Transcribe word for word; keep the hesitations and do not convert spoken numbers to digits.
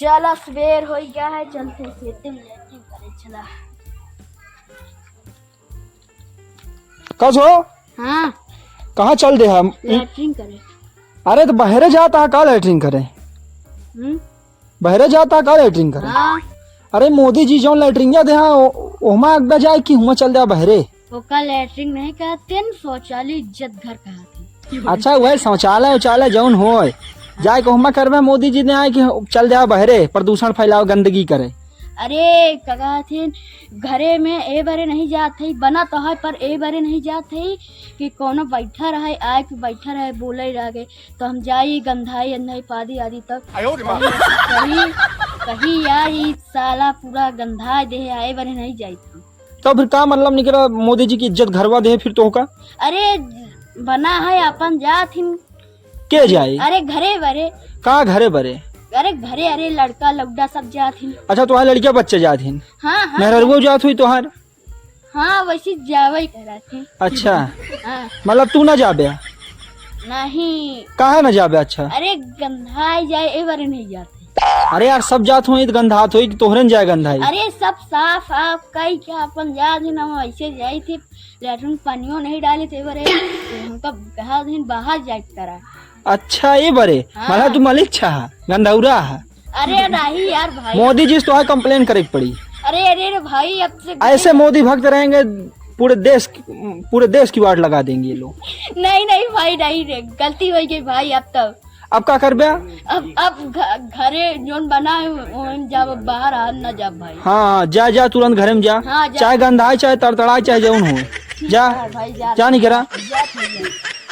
चला, सबेर होइ गया है, चलते खेते में लैट्रिन करे, चला। कस हो? हाँ। कहाँ चल दे हम? लैट्रिन करे। अरे, तो बहरे जाता है का लैट्रिन करे? हम्म? बहरे जाता का लैट्रिन करे? हाँ। अरे, मोदी जी जौन लैट्रिनिया दे हाँ, ओ-, ओहमा अगदा जाए कि हुआ चल दे बहरे? ओका लैट्रिन नहीं कहते न, शौचालय इज्जत घर कहते। अच्छा, वह शौचालय उचालय जौन होय, जाए के ओहमा करबे, मोदी जी ने आए कि चल दे बहरे, प्रदूषण फैलाओ, गंदगी करे। अरे, का कहथिन, घरे में ए बरे नहीं जात है, बना तो है, पर ए बरे नहीं जात है कि कोनो बैठा रहे, आए के बैठा रहे, बोले रह गए, तो हम जाई गंधाई अंधाई पादी आदि तक। आयो रे माँ। कही, कही, कही यार, ई साला पूरा गंधाई देहे, आए बरे नहीं जाइत हम। तो फिर का मतलब निकला, मोदी जी की इज्जत घरवा दे फिर तो का? अरे, बना है अपन जात हिन। के जाई? अरे, घरे बरे। का घरे बरे? अरे, घरे, अरे, लड़का लौंडा सब जात हिन। अच्छा, तोहार लड़किया बच्चे जात हिन? हाँ, हाँ। मेहररुआ जात हुई तोहार? हाँ, वैसे जावे करत हिन। अच्छा। हाँ। मतलब तू ना जाबे? नहीं। काहे ना जाबे? अच्छा। अरे, गंधाई जाए, ए बरे नहीं जाते। अरे यार, सब जात हुई तो गंधात हुई कि तोहरे न जाए गंधाई? अरे, सब साफ साफ कही के अपन जात हिन, हम ऐसे जाई थे, लैट्रिन पानियो नहीं डाले थे बरे, हमका कहा दिन बाहर जाए करा। अच्छा, ए बरे, हाँ। मतलब तू मलिच्छा है, गंधौरा है। अरे नहीं यार भाई। मोदी जी से तो है complain करे के पड़ी। अरे, अरे, अरे भाई, अब से ऐसे मोदी भक्त रहेंगे, पूरे देश की, पूरे देश की वाट लगा देंगे ये लोग। नहीं, नहीं भाई, नहीं रे, गलती हो गई भाई, अब तो। अब का करबे? अब, अब घ-, घरे जोन बना है, ओन जाब, बाहर आ ना जाब भाई। हाँ, जा, जा, तुरंत घरे में जा। हाँ, जा। चाहे गंधाए, चाहे तड़तड़ाए, चाहे जौन हो। जा, हाँ भाई, जा। जा नहीं करा। जा भाई, जा।